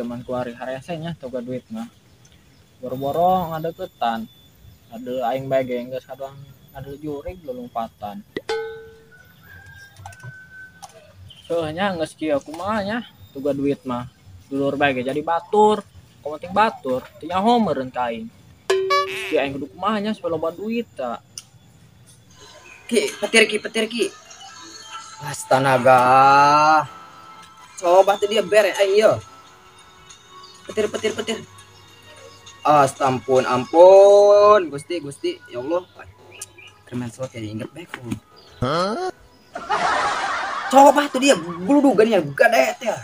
Zaman kuari harese nya toga duit mah. Boro-boro ngadeukeutan. Ada aing bae ge geus kadang ada jurig lulumpatan. Heuh nya geus kieu kumaha nya toga duit mah. Dulur bae ge jadi batur. Komo ting batur teu nyaho meureun ka aing. Geus kieu aing kudu kumaha nya supaya loba duit ta. Ki, petir ki, petir ki. Astanaga. Coba tuh dia bere aing yo. Petir, petir, petir. Astampun, ampun. Gusti, Gusti, ya Allah. Kemen slot ya inget bae ku. Hah? Coba tuh dia buludugan ya gade teh.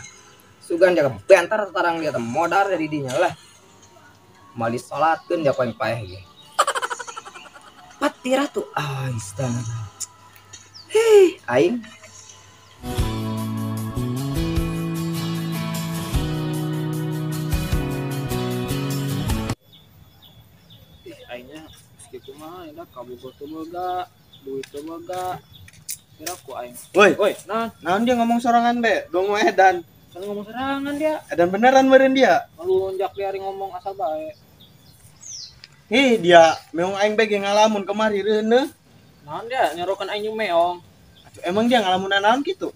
Sugan dia bentar tarang dia teh modar dari dinya lah. Mali salatkeun dia paling paeh ge. Petir atuh. Astaga. Hei, aing. Aingnya meski kumaha ya kabogoh teu boga, duit teu boga. Kira ku aing. Woi, woi, naon? Naon dia ngomong sorangan be? Dongo edan. Kan ngomong sorangan dia. Edan beneran meureun dia. Malu lonjak dia hari ngomong asal bae. Hih, dia meong aing be ge ngalamun kemari reuneuh. Naon dia nyorokan aing jeung meong. Atuh emang dia ngalamunan naon kitu?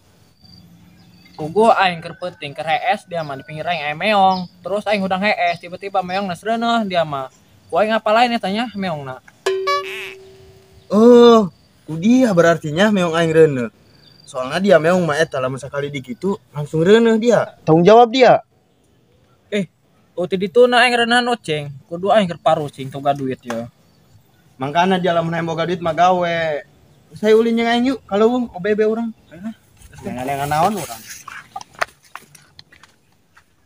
Kugo aing keur peuting keur hees dia mah di pinggir aing aya meong. Terus aing hudang hees tiba-tiba meong geus reuneuh dia mah. Ku aing apa lain eta nya meongna. Oh, ku dia berartinya meong aing reuneuh. Soalnya dia meong mah eta lamun sakali di kitu langsung reuneuh dia. Tanggung jawab dia. Oh ti dituna aing reuneuhan ucing. Kudu aing keur parucing toga duit ye. Mangkana dia lamun hayang boga duit mah gawe. Saya ulin jeung aing yuk kalau wung OBB urang. Ayo lah. Jangan naon urang.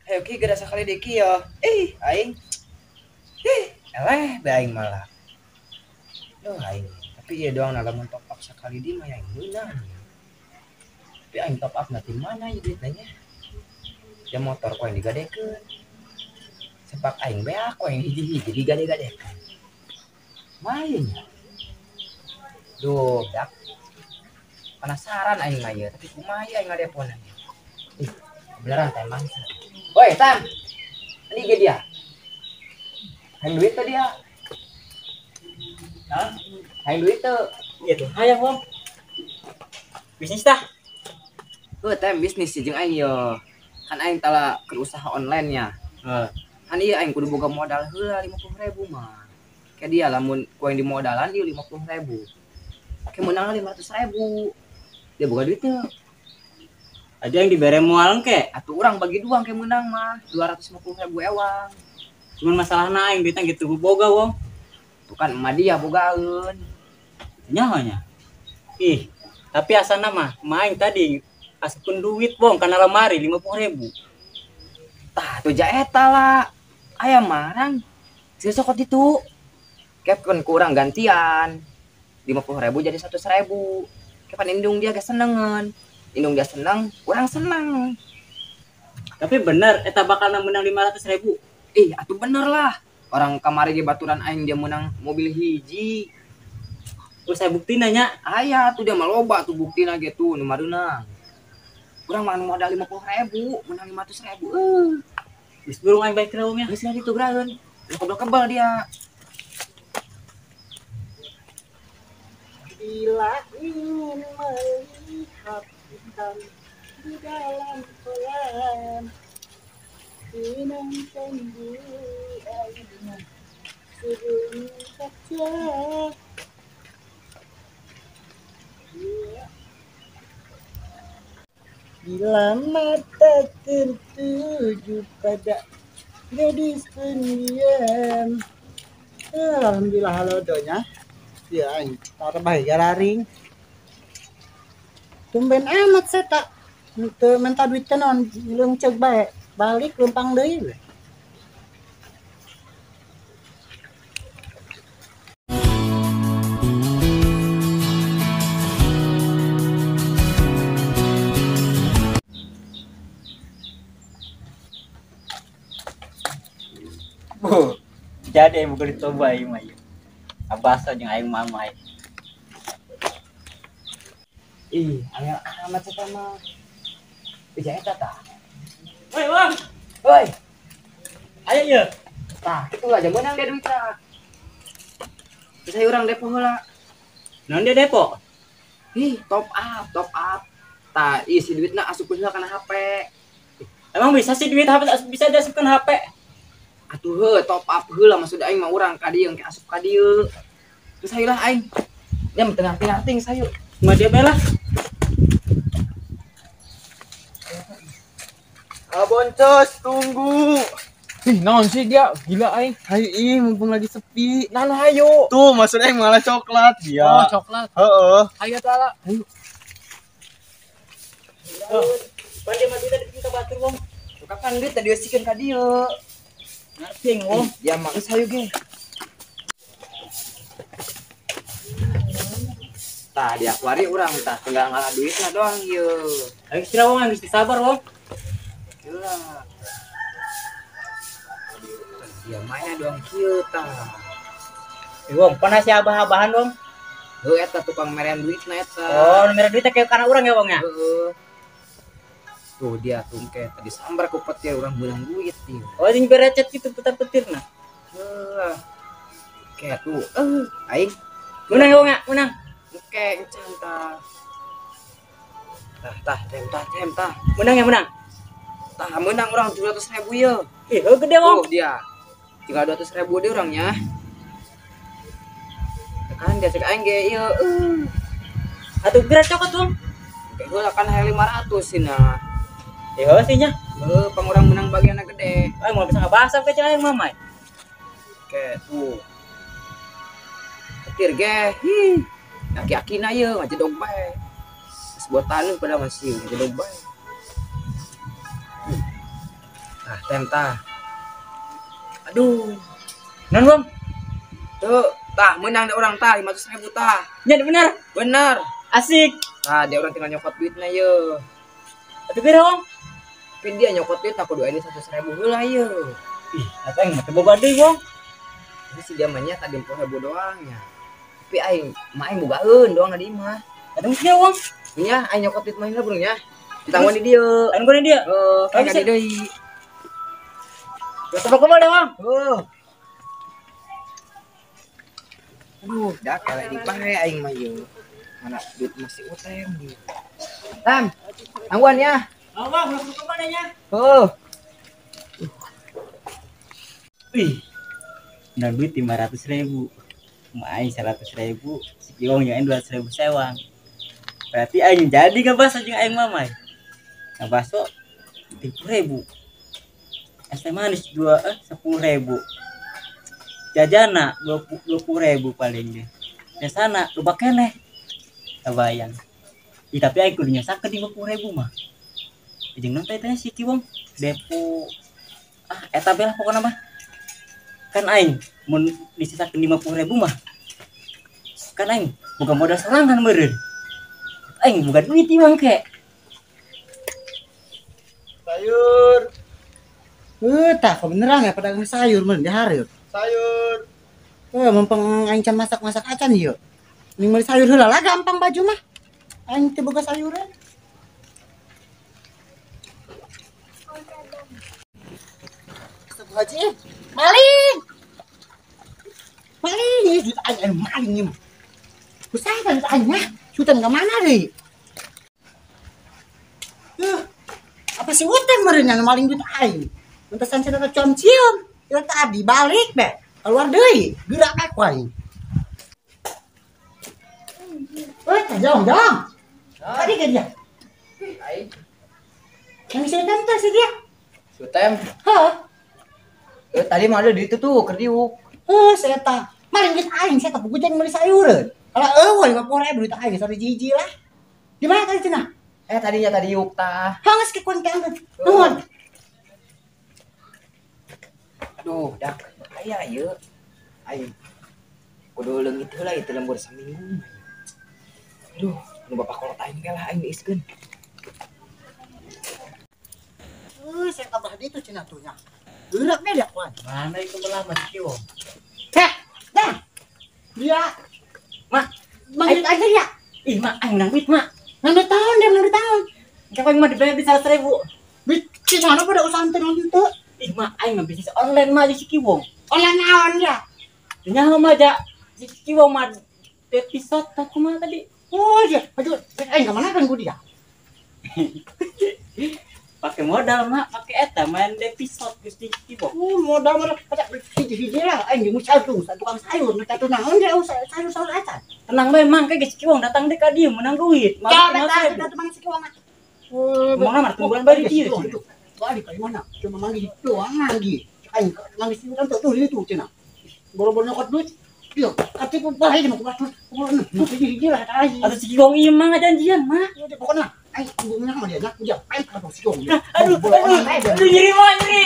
Hayo ki geura sakali deui ki yo. Ih, aing. Ih, eleh be aing malah. Duh aing. Tapi ieu doang lamun top up sakali di mah aing meunang. Tapi aing top up na ti mana ieu duitna nya? Ya motor ku aing digadekeun. Sepak aing beak ku aing hiji-hiji digade-gadekeun. Main nya. Duh, dak. Penasaran aing mah ieu, tapi kumaha aing ngadeponan ieu. Ih, beneran teh mangsa. Woi, Tam. Ini ge dia. Hayang duit teh dia. Hah? Hayang duit teh. Iya tuh, hayang, Bang. Bisnis tah? Heuh, teh bisnis sih jeung aing ye. Kan aing tala keur usaha online nya. Heeh. Kan ieu aing kudu boga modal heula 50.000 mah. Kayak dia lamun ku aing dimodalan ieu 50.000. Kayak menang 500.000. Dia boga duit teh. Aja yang dibere moal engke. Atuh urang bagi dua engke menang mah 250.000 ewang. Cuman masalahna aing duitna gitu boga wong. Tuh kan emak dia bogaeun. Nyaho nya. Ih, tapi asana mah emak aing tadi asupkeun duit wong kana lemari 50.000. Tah tuh ja eta lah. Aya marang. Sesokot itu. Kepkeun ku urang gantian. 50.000 jadi 100.000. Kapan indung dia ge senengeun. Indung dia seneng, urang seneng. Tapi bener eta bakal menang 500.000. Ih, atuh bener lah. Orang kamari ge baturan aing dia menang mobil hiji. Terus saya buktina nya. Aya atuh dia mah loba tuh buktina ge tuh nu mareunang. Urang mah anu modal 50.000, menang 500.000. Geus burung aing bae teh nya. Geus lah ditu geuraeun. Kebel-kebel dia. Bila ingin melihat ikan di dalam kolam, minumkan dulu airnya sebelum kaca. Bila mata tertuju pada gadis pendiam. Alhamdulillah halo donya. Ya aing tak bae gararing. Tumben amat saya tak teu minta duit teh naon leungceuk bae. Balik leumpang deui we. Bu, jadi aing boga ditoba ieu mah ieu. Abasa jeung aing mama. Ih, angel amat eta mah. Ih, eta tah. Woi, Bang. Woi. Ayo ye. Tah, kitu lah meunang dia duitna. Geus hayu urang depo heula. Naon dia depo? Ih, top up, top up. Tah, ih si duitna asupkeun heula kana HP. Emang bisa sih duit HP bisa diasupkeun HP? Atuh heuh, top up heula maksud aing mah urang ka dieu engke asup ka dieu. Geus hayu lah aing. Jam tengah ting sayu. Mah dia bae lah. Aboncos, tunggu. Ih, naon sih dia? Gila aing. Hayu ih, mumpung lagi sepi. Nah, hayu. Tuh, maksudnya aing malah coklat dia. Oh, coklat. Heeh. Hayu atuh ala. Hayu. Pan dia mah duit dibikin ka batur wong. Kapan duit tadi diusikeun ka dieu. Ngerti wong. Dia mah geus hayu ge. Tah, dia kuari urang tah tinggal ngalah duitna doang ieu. Ayo sira wong geus sabar wong. Gila. Dia mainnya doang kieu tah. Eh wong, panas si abah-abahan wong. Heuh eta tukang merean duitna eta. Oh, mere duit teh kana urang ya wong ya. Heeh. Tuh dia tungke tadi sambar ku petir urang meunang duit ieu. Oh, jeung berecet kitu putar-petirna. Heuh. Kayak tuh, aing meunang ya wong ya, meunang. Engke encan tah. Tah tah tem tah tem tah. Meunang ya meunang. Tah meunang urang 700.000 ieu. Ih, heuh gede wong. Tuh dia. Tinggal 200.000 deui urangnya. Kan dia cek aing ge ieu. Atuh geura cokot wong. Engke heula kan hayang 500 sina. Eh heuh sih nya. Heuh, pangurang menang bagianna gede. Aing moal bisa ngabahasa ke aing mah mai. Oke, tuh. Petir ge. Hi. Aki-akina ieu ngajedog bae. Geus buat taneuh pada masih ngajedog bae. Tah, tem tah. Aduh. Naon wong? Tuh, tah meunang da urang tah 500.000 tah. Nya bener. Bener. Asik. Tah, dia urang tinggal nyokot duitna ieu. Atuh geura wong. Tapi dia nyokot duit aku doain 100.000 heula ieu. Ih, atuh aing mah teu boga deui wong. Ini si dia mah nya tadi 40.000 doang nya. Tapi aing mah aing bogaeun doang di imah. Atuh geus wong. Nya aing nyokot duit mah heula burung nya. Ditangguan di dieu. Tangguan di dieu. Heuh, kan ka di deui. Coba kumaha deh, Wong? Heuh. Aduh, dah kelek di bae aing mah ieu. Mana duit masih utang ieu. Tam, tangguan ya. Oh, Bang, langsung ke mana nya? Heuh. Wih. Nah, duit 500.000. Mah aing 100.000, si Kiwong nyain 200.000 sewang. Berarti aing jadi ngebaso jeung aing mamai. Ngebaso 30.000. Es teh manis 10.000. Jajana 20.000 paling deh. Jasana loba keneh. Kabayang. Ih, tapi aing kudu nyasakeun 50.000 mah. Jeung naon teh si Kiwong depo ah eta bae lah pokona mah. Kan aing mun disisakeun 50.000 mah. Kan aing boga modal sorangan meureun. Aing boga duit ieu mangke. Sayur. Tah kebeneran ya pedagang sayur meureun di hareup. Sayur. Mumpung aing can masak-masak acan ieu. Mending meuli sayur heula lah gampang baju mah. Aing teu boga sayuran. Astagfirullahaladzim. Maling. Maling ieu duit aing maling ieu mah. Usaha duit aing mah. Syutan ka mana deui? Apa si utang meureun nya maling duit aing. Mentesan cenah cium-cium. Kira tadi balik be. Keluar deui. Gerak aku aing. Jauh, jauh. Tadi ke dia. Aing. Yang si Utem teh si dia. Si Utem. Heuh. Tadi mah ada di itu tuh keur diuk. Heuh, saya tah. Maling duit aing, saya tah pugu jeung meuli sayureun. Kalau eueuh 50.000 duit aing sore jiji lah. Di mana tadi cenah? Tadinya tadi yuk tah. Hangus ke kun teh. Nuhun. Aduh, dak aya ieu. Aing kudu leungit heula ieu teh lembur saminggu. Aduh, nu bapak kolot aing ge lah aing diiskeun. Saya tambah di itu cenah tuh nya. Gerak deh dia kuan. Mana itu belah Mas Kiwong? Heh, dah. Dia Mak, manggil aja dia. Ih, mak aing nang duit, mak. Nang tahun dia nang tahun. Kapan mah dibayar di 100.000. Duit cina pada usaha teh nang teu. Ih mah aing mah bisnis online mah si Kiwong. Online naon dia? Nyaho mah ja si Kiwong mah episode tak kumaha tadi. Oh iya, aduh, aing ka mana kan ku dia? Pakai modal mah, pakai eta main episode geus di Kiwong. Oh, modal modal ada hiji-hiji lah aing jeung satu tukang sayur, nu satu naon dia sayur sayur acan. Tenang bae mang kayak si Kiwong datang deh ka dieu menang duit. Coba tadi datang mang si Kiwong. Oh, Kumaha mah tungguan bae di dieu. Balik kali mana? Cuma manggil doang lagi. Aing manggil si urang tuh itu cenah. Boro-boro nyokot duit. Iya, katipu bae mah kumaha tuh. Hiji-hiji lah aing. Atau si Kiwong ieu mah ngajanjian mah. Pokoknya aing hubungannya sama dia, dia aing ketemu si Kiwong. Aduh, aduh, aduh, nyeri mah nyeri.